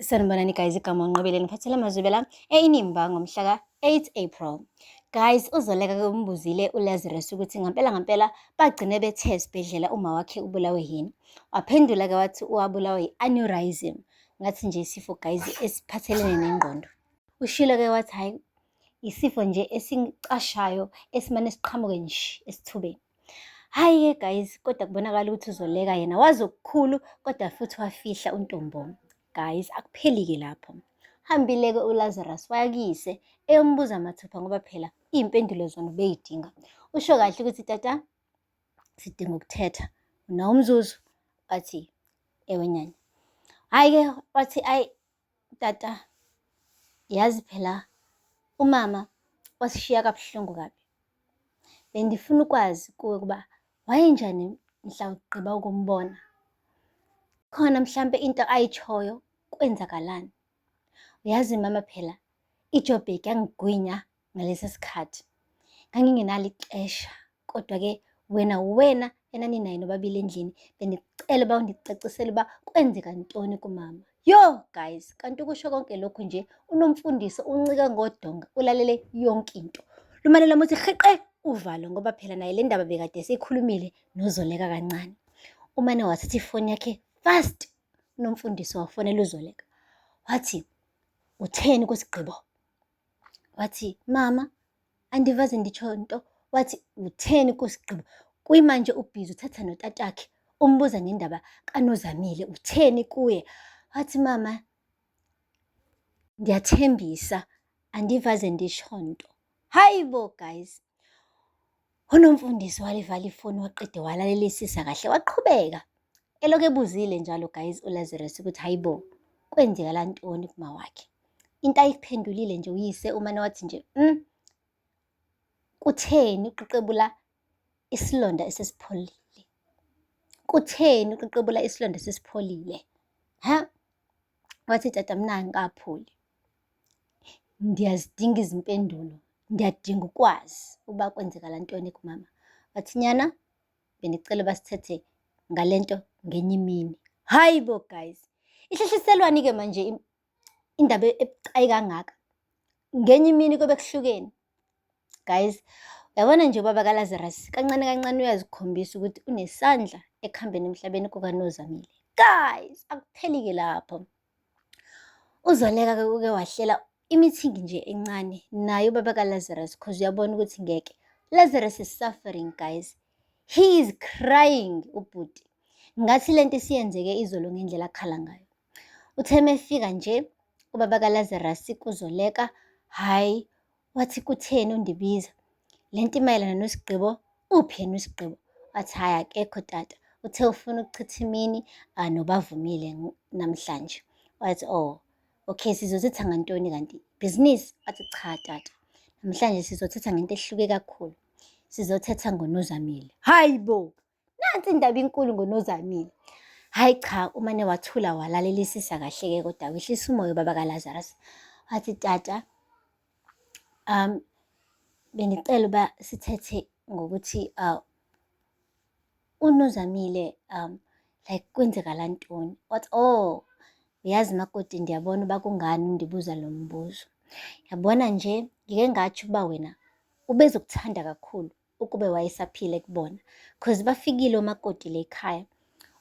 Sanibonani guys, igama uNqobile niphathele amazwibela eInimba ngomhla ka-8 April. Guys, uZoleka ke umbuzile uLazarus ukuthi ngampela ngampela bagcine bethe esibhedlela uma wakhe ubulawe yini. Waphendula ke wathi wabulawa yi-aneurysm. Ngathi nje isifo guys esiphathelene nengqondo. Ushilo ke wathi hhayi isifo nje esicashayo esimane siqhamuke nje esithubeni. Hhayi-ke guys, kodwa kubonakala ukuthi uZoleka yena wazi okukhulu kodwa futhi wafihla uNtombo. Guys, akupheli-ke lapho. Hambile-ke uLazarus waya kuyise eyombuza mathupha ngoba phela iy'mpendulo zona ubeyidinga. Usho kahle ukuthi tata sidinga ukuthetha. Unawo umzuzu? Wathi ewe nyanya. Hhayi-ke wathi ayi tata yazi phela umama wasishiya kabuhlungu kabi. Bendifuna ukwazi kuwe ukuba wayenjani mhla ugqiba ukumbona. Khona mhlampe into ayitshoyo kwenzakalani? Uyazi mama phela iJoburg yangigwinya ngalesa sikhathi. Ngangingenalo ixesha kodwa-ke wena uwena enaninaye nobabili endlini bendicela uba undicacisele uba kwenzeka ntoni kumama. Yo guys, kanti ukusho konke lokhu nje uNomfundiso uncika ngodonga ulalele yonke into. Lumane lamuthi rhiqe uvalo ngoba phela naye le ndaba bekade eseyikhulumile noZoleka kancane. Umane wathatha ifoni yakhe fast uNomfundiso wafonela uZoleka. Wathi utheni kuSigqibo? Wathi mama andivaze nditsho nto. Wathi utheni kuSigqibo? Kuyimanje ubhizi uthatha notatakhe umbuza ngendaba kaNozamile utheni kuye? Wathi mama ndiyathembisa andivaze ndisho nto. Hayi bo guys. UNomfundiso walivala ifoni waqede walalelisisa kahle waqhubeka. Elokhu ebuzile njalo guys uLazarus ukuthi hayi bo kwenzeka la ntoni kuma wakhe. Into ayiphendulile nje uyise umane wathi nje kutheni uqeqebula isilonda esesipholile? Kutheni uqeqebula isilonda esesipholile? Ha? Wathi tata mina angikapholi. Ndiyazidinga izimpendulo, ndiyadinga ukwazi ukuba kwenzekala ntoni kumama. Wathi nyana bendicela uba sithethe ngale nto ngenye imini. Hayi bo guys, ihlehliselwani-ke manje indaba ebucayi kangaka? Ngenye imini kobe kuhlukene. Guys, uyabona nje ubaba kaLazarus kancane kancane uyazikhombisa ukuthi unesandla ekuhambeni emhlabeni kukaNozamile. Guys, akupheli-ke lapho. UZoleka-ke uke wahlela i-meeting nje encane naye ubaba kaLazarus cause uyabona ukuthi ngeke. Lazarus is suffering guys. He is crying ubhuti. Ngathi lento isiyenzeke izolo ngendlela akhala ngayo. Uthe mefika nje ubaba kaLazarus kuZoleka, hhayi wathi kutheni undibiza? Le nto imayelana noSigqibo, uphi yena uSigqibo? Wathi hhayi akekho tata, uthe ufuna ukuchitha imini noBavumile namhlanje. Wathi oh, okay sizothetha ngantoni kanti? Ibhizinisi? Wathi cha tata, namhlanje sizothetha ngento ehluke kakhulu. Sizothetha ngoNozamile. Hhayi bo! Nansi indaba inkulu ngoNozamile. Hhayi cha, umane wathula walalelisisa kahle-ke kodwa wehlisa umoya ubaba kaLazarus. Wathi tata, bengicela uba sithethe ngokuthi uNozamile like kwenzekala ntoni? Wathi oh, uyazi makoti ndiyabona uba kungani undibuza lo mbuzo. Yabona nje ngike ngatsho ukuba wena ubezokuthanda kakhulu ukube wayesaphila ekubona cause bafikile omakoti le ekhaya.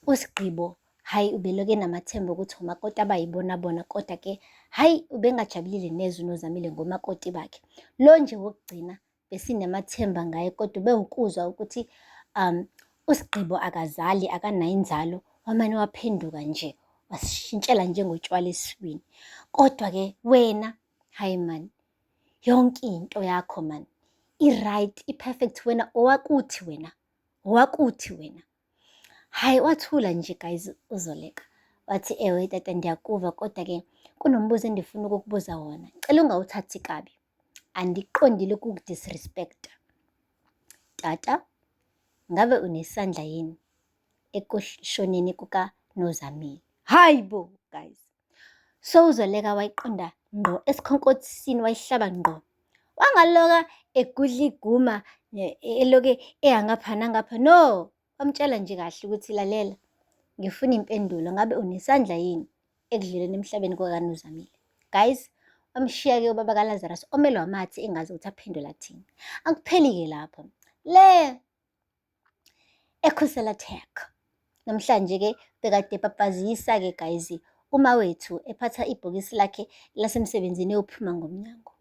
USigqibo hhayi ubeloke enamathemba ukuthi omakoti abayibona bona kodwa ke hhayi ubengajabulile neze uNozamile ngomakoti bakhe. Lo nje wokugcina besinamathemba ngaye kodwa ubewukuzwa ukuthi uSigqibo akazali akanayo inzalo wamane waphenduka nje wasishintshela njengotshwala esiswini. Kodwa ke wena hhayi man yonke into yakho man i-right i-perfect wena owakuthi wena owakuthi wena. Hhayi wathula nje guys uZoleka wathi ewe tata ndiyakuva kodwa ke kunombuzo endifuna ukukubuza wona cela ungawuthathi kabi andiqondile ukukudisrespecta. Tata ngabe unesandla yini ekushoneni kukaNozamile? Hhayi bo guys. So uZoleka wayiqonda ngqo esikhonkothisini wayihlaba ngqo. Wangaloka egudla iguma eloke eya ngapha nangapha. No, wamtshela nje kahle ukuthi lalela ngifuna impendulo ngabe unesandla yini Ekudluleni emhlabeni kukaNozamile. Guys, wamshiya-ke ubaba kaLazarus omelwe amathe engazi ukuthi aphendule athini. Akupheli-ke lapho. Le ekhusela Tech. Namhlanje-ke bekade epapazisa-ke guys umawethu ephatha ibhokisi lakhe lasemsebenzini eyophuma ngomnyango.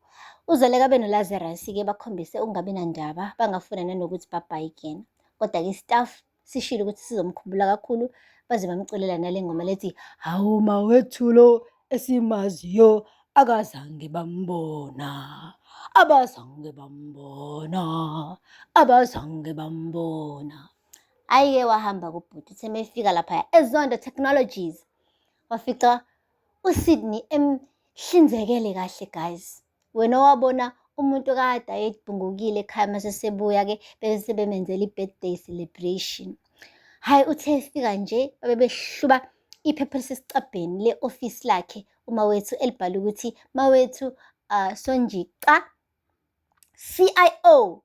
Uzoleka benoLazarus-ke bakhombise ukungabi nandaba bangafuna nanokuthi babhayi kuyena. Kodwa-ke istaff sishilo ukuthi sizomkhumbula kakhulu baze bamculela nale ngoma lethi hawu mawethu lo esimaziyo akazange bambona abazange bambona abazange bambona. Hhayi-ke wahamba kubhuti uthe mefika laphaya eZondo Technologies wafica uSydney emhlinzekele kahle guys. Wena owabona umuntu kade ayebhungukile ekhaya mase sebuya-ke bese bemenzela i-birthday celebration. Hhayi uthe efika nje babe behluba iphepha elisesicabheni le-ofisi lakhe uMawethu elibhala ukuthi Mawethu Sonjica CIO.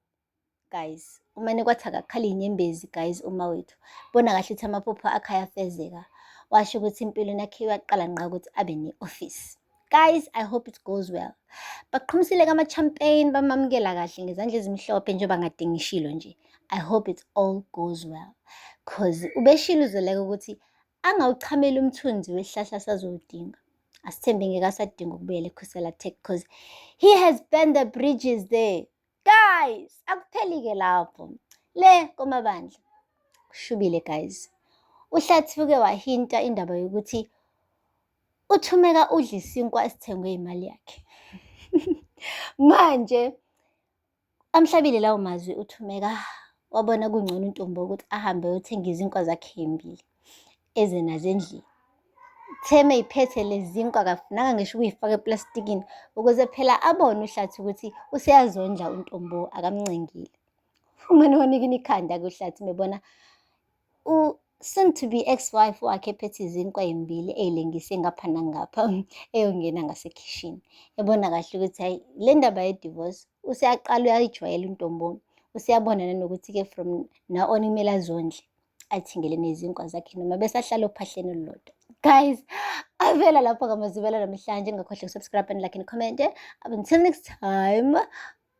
Guys, umane kwathi akakhala iy'nyembezi guys uMawethu. Bona kahle ukuthi amaphupho akhe ayafezeka. Washo ukuthi empilweni yakhe uyaqala ngqa ukuthi abe ne-office. Guys, I hope it goes well. Baqhumisile kama-champagne bamamukela kahle ngezandla ezimhlophe njengoba ngade ngishilo nje. I hope it all goes well. Cause ubeshilo uZoleka ukuthi angawuchameli umthunzi wesihlahla asazowudinga. Asithembe ngeke asadinga ukubuyela eKhusela Tech cause he has burned the bridges there. Guys, akupheli-ke lapho. Le komabandla. Kushubile guys. UHlathi uke wahinta indaba yokuthi uThumeka udla isinkwa esithengwe imali yakhe. Manje amhlabile lawo mazwi uThumeka wabona kungcono uNtombo ukuthi ahambe ayothenga izinkwa zakhe ezimbili eze nazo endlini. Uthe meyiphethe lezi zinkwa akafunanga ngisho ukuyifaka eplastikini ukuze phela abone uHlathi ukuthi useyazondla uNtombo akamncengile. Umane wanikina ikhanda-ke uHlathi mebona u-soon to be ex-wife wakhe ephethe izinkwa ezimbili ey'lengise ngapha nangapha eyongena ngasekhishini. Ebona kahle ukuthi hhayi le ndaba ye-divorce useyaqala uyayijwayela uNtombo. Useyabona nanokuthi-ke from now on kumele azondle. Athengele nezinkwa zakhe noma besahlala ophahleni olulodwa. Guys, avela lapho kaMazibela namhlanje. Ngakhohlwa ukusubscribe and like and comment. Up until next time.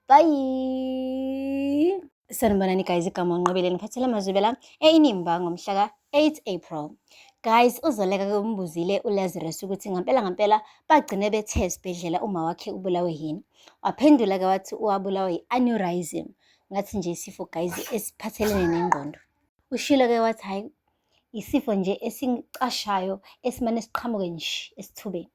Bye. Sanibonani guys, igama uNqobile niphathele Mazibela eInimba ngomhla ka-8 April. Guys, uZoleka ke umbuzile uLazarus ukuthi ngampela ngampela bagcine bethe esibhedlela uma wakhe ubulawe yini. Waphendula ke wathi uwabulawa yi-aneurysm. Ngathi nje isifo guys esiphathelene nengqondo. Ushilo ke wathi hhayi isifo nje esicashayo esimane siqhamuke nje esithubeni.